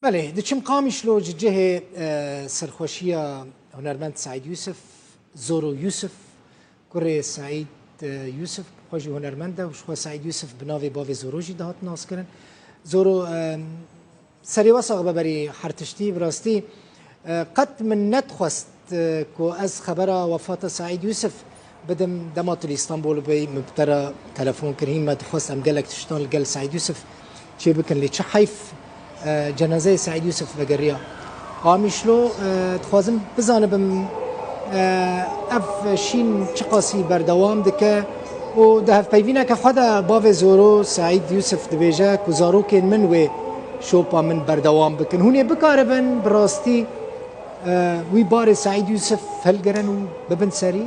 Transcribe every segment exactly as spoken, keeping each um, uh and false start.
Belê, diçim Qamişlo ji cihê, e, serxweşiya hunermend Seîd Yûsif, Zoro Yûsif, kurê Seîd, e, Yûsif, xwe jî hunermend e û ji xwe Seîd Yûsif bi navê bavê Zoro jî dihat naskirin. Zoro, e, serê we sax be berî her tiştî, bi rastî, e, qet min nedixwest, e, ku ez xebera wefata Seîd Yûsif bidim, dema tu li Îstanbul bûyî, min bi te re telefon kir, hîn me dixwest em gelek tiştan li gel Seîd Yûsif çê bikin, lê çi heyf, e, cenazeyê Seîd Yûsif vegeriya Qamişlo. E, dixwazim bizanibim, e, ev şîn çiqasî berdewam dike û di hevpeyvîneke xwe de bavê Zoro Seîd Yûsif dibêje ku zarokên min wê şopa min berdewam bikin. Hûn ê bikaribin bi rastî, e, wî barê Seîd Yûsif hilgirin û bibin serî?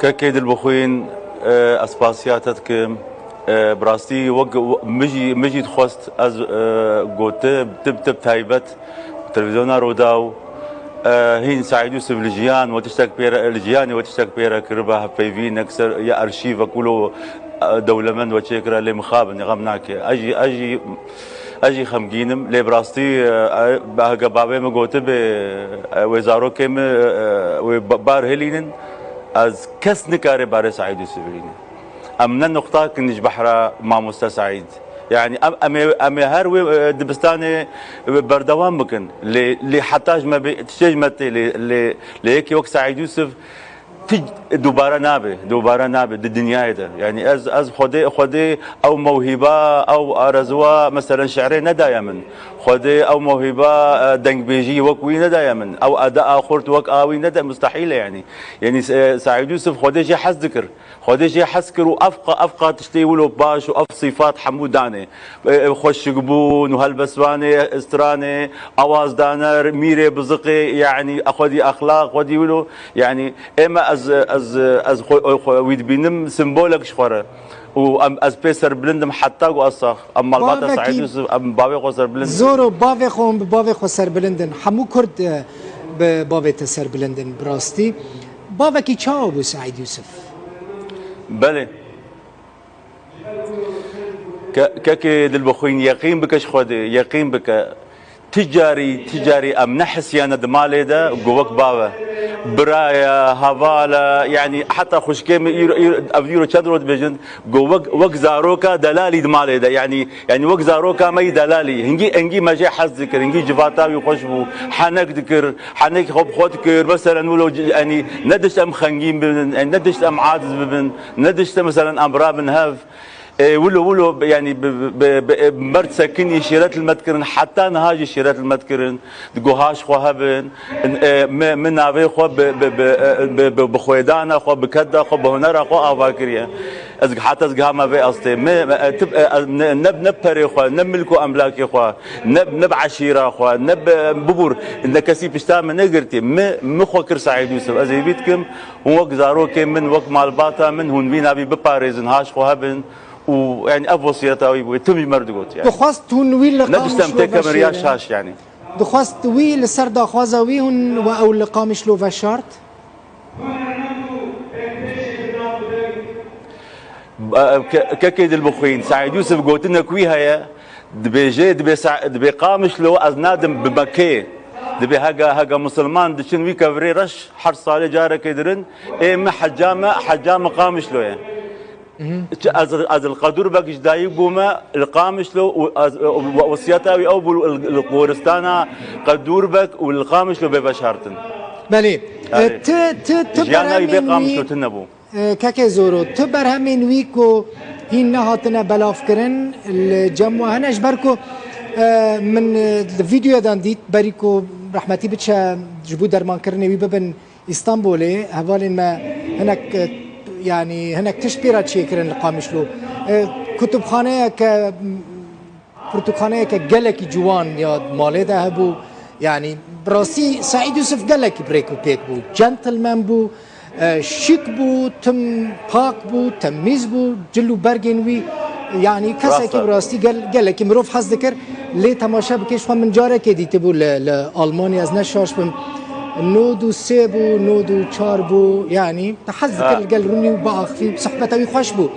Kekê dilbixwîn, e, ez spasiya te dikim. E, bi rastî wek, min jî, min jî dixwest ez, e, gotim, tib, tib taybet, televîzyona Rûdaw, e, hîn Seîd Yûsif li jiyan we tiştek pê re, li jiyanê we tiştek pê re kiribe, hevpeyvînek ser ya arşîvek wilo, e, dewlemend we çêkire, lê mixabin, xem nake. Ez jî, ez jî, ez jî xemgîn im, lê bi rastî, e, e, heke bavê min gotibê, e, wê zarokê min, e, e, wê ba-, bar hilînin, ez kes nikare barê Seîd Yûsif hilîne. Em ne nuqta kin ji behra mamoste Seîd. Yanî em, em ê, em ê her wê, e, dibistanê, e, berdewam bikin. Lê, lê heta ji me bê, tiştê ji me tê, lê, lê, lê yekê wek Seîd Yûsif ti dubare nabe, dubare nabe di dinyayê de. Yanî ez, ez Xwedê, Xwedê ew mewhîba, ew arezuwa, meselen şi'rê nedaye min. Xwedê ew mewhîba, e, dengbêjî wek wî nedaye min. Ew eda a xurt wek a wî nede, mustehîl e yanî. Yanî, e, Seîd Yûsif Xwedê jê hez dikir. Xwedê jê hez kir û ev qa-, ev qa tiştê wilo baş û ev sifat hemû danê. E, e, xweşikbûn û helbestvanê, stranê, awazdaner, mîrê biziqê, yanî xwedî exlaq, xwedî wilo, yanî ê me ez, ez, ez xwe, xwe wî dibînim simbolek ji xwe re. Û em, ez pê serbilind im heta ku ez sax. Em malbata Seîd Yûsif, em bavê xwe serbilind. Zoro, bavê xwe hûn bi bavê xwe serbilind in. Hemû Kurd, e, bi bavê te serbilind in, bi rastî. Bavekî çawa bû Seîd Yûsif? Belê. Ke-, kekê dilbixwîn, yeqîn bike ji Xwedê, yeqîn bike. Ti carî, ti carî em nehisiyane di malê de, ku wek bave. Bira ye, heval e, yanî heta xwişkê min îro, îro, ev îro çend roj dibêjin, ku wek, wek zaroka delalî di malê de, yanî, yanî wek zaroka me yî delalî. Hingî, hingî me jê hez dikir, hingî civata wî xweş bû, henek dikir, henek xwe bi xwe dikir, meselen wilo, yanî ne dişt em xengîn bibin, yanî ne dişt em aciz bibin, ne dişt em, meselen, em birabin hev. Ê, wilo, wilo, yanî bi, bi, bi, bi, ê, merd sekinî şîret li me dikirin, heta niha jî şîret li me dikirin. Digo haş xwe hebin, e, me, me navê xwe bi, bi, bi, e, bi, bi, bi xwêdana xwe, bi keda xwe, bi hunera xwe ava kiriye. Ez heta ez giha me vê astê. Me, me, e, tib, e, e, ne, ne, ne perê xwe, ne milk û emlakê xwe, ne, ne bi eşîra xwe, ne bi, bibûr, ne kesî pişta me negirtî. Me, me xwe kir Seîd Yûsif. Ez ê vî dikim, hûn wek zarokê min, wek malbata min, hûn vî navî biparêzin, haş xwe hebin. Û, yanî, ev wesiyeta wî bû, tim ji me re digot, yanî. Dixwest hûn wî li Qamişlo veşêrin. Dixwest wî li ser daxwaza wî hûn we ew li Qamişlo veşart? Ke-, kekê dilbixwîn, Seîd Yûsif gotinek wî heye, dibêje, dibê Sa-, dibê Qamişlo ez nadim bi Mekê. Dibê hega, hega misilman diçin wî kevirê reş her salê carekê dirin, ê me heca me, heca me Qamişlo ye. Çi ez, ez li Qedûrbek ji dayik bûme, li Qamişlo û ez, we-, wesiyeta wî ew bû li, li goristana Qedûrbek û li Qamişlo bê veşartin. Belê. Erê. E, ti, ti, ti Jiyana wî bê berhemên Qamişlo wî, tune bû. E, kekê Zoro, ti berhemên wî ku hîn nehatine belavkirin, li cem we hene, ji ber ku, e, min, e, li vîdyoyedan dît, berî ku rehmetî biçe ji bo dermankirinê wî bibin Îstanbulê, hevalên me hinek, e, yanî hinek tişt pê re çêkirin li Qamişlo. E, kutubxaneyeke, pirtûkxaneyeke gelekî ciwan ya malê de hebû. Yanî bi rastî Seîd Yûsif gelekî bi rêk û pêk bû. Gentleman bû, e, şîk bû, tim pak bû, temîz bû, cil û bergên wî, yanî kesekî bi rastî gel-, gelekî mirov hez dikir. Lê temaşe bike, ji xwe min carekê dîtibû li, li Almanya, ez ne şaş bim. Nod û sê bû, nod û çar bû, yanî te hez dikir li gel rûnî û biaxivî, sohbeta wî xweş bû.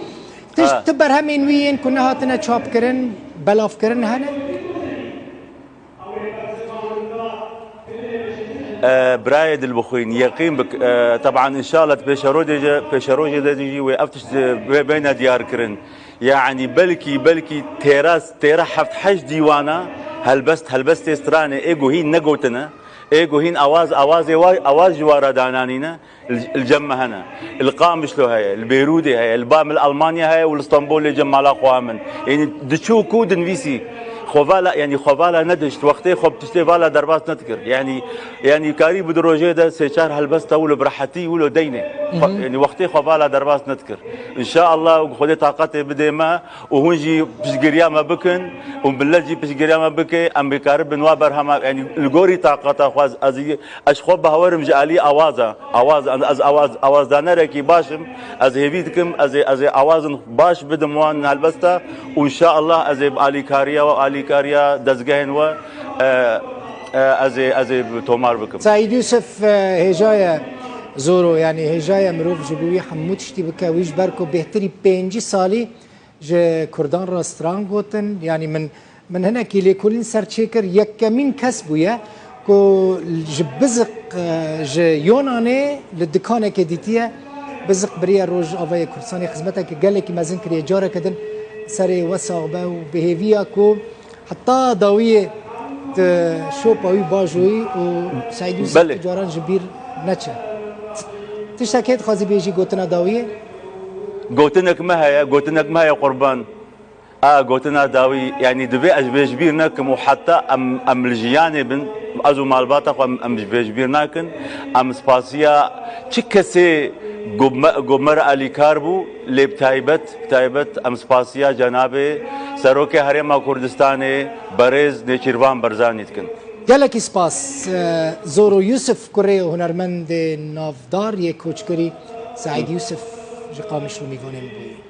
Tişt, ti berhemên wî yên ku nehatine çapkirin, belavkirin hene? E, birayê dilbixwîn, yeqîn bik. E, teban, înşallah, di pêşerojê de, pêşerojê de jî wê ev tişt, e, bê-, bêne diyarkirin. Yanî belkî, belkî têra, têra heft heşt dîwana helbest, helbestê stranê ê ku hîn negotine, ê ku hîn awaz, awazê wa, awaz ji wa re dananîne, li, li cem me hene. Li Qamişlo heye, li Bêrûdê heye, li ba min li Almanya heye û li Stenbolê cem mala xwe min. Yanî diçû ku dinivîsî. Xwe vala, yanî xwe vala nedişt, wextê xwe bi tiştê vala derbas nedikir. Yanî, yanî karî bi du rojê de sê çar helbesta wilo bi rehetî wilo deynê. Xwe, yanî wextê xwe vala derbas nedikir. Înşaallah Xwedê taqetê bidê me û hûn jî piştgiriya me bikin û millet jî piştgiriya me bike, em bikaribin wa berhema, yanî li gorî taqeta xwe ez, ez, ez xwe bawerim ji alî awaza, awaz, ez awaz, awazdanerekî baş im, ez hêvî dikim, ez ê, ez ê awazin baş bidim wan helbesta û înşaallah ez ê bi alîkariya we, alîkariya dezgehên we, e, e, ez ê, ez ê tomar bikim. Seîd Yûsif, e, hêja ye zor o, yanî hêja ye mirov ji bo wî hemû tiştî bike. Wî ji ber ku bêhtirî pêncî salî ji Kurdan re stran gotin, yanî min, min hinekî lêkolîn ser çêkir, yekemîn kes bûye ku ji Biziq, e, ji Yonanê li dikanekê dîtiye. Biziq biriye Rojavayê Kurdistanê xizmeteke gelekî mezin kiriye. Careke din serê we sax be û bi hêviya ku heta dawiyê di şopa wî bajoyî û Seîd Yûsif Belê. Ti caran ji bîr neçe. T-, tiştekê dixwazî bêjî gotina dawiyê? Gotinek me heye, gotinek me heye qurban. A gotina dawî, yanî divê ez vê ji bîr nekim û heta em, em li jiyanê bin, ez û malbata xwe em, em vê ji bîr nakin. Em spasiya çi kesê ku me, ku me re alîkar bû, lê bi taybet, bi taybet em spasiya cenabê Serokê Herêma Kurdistanê, berêz Nêçîrvan Barzanî dikin. Gelekî spas, e, Zoro Yusuf, kurê hunermendê navdar yê koçkirî Seîd Yusuf ji Qamişlo mîvanê min bûyî.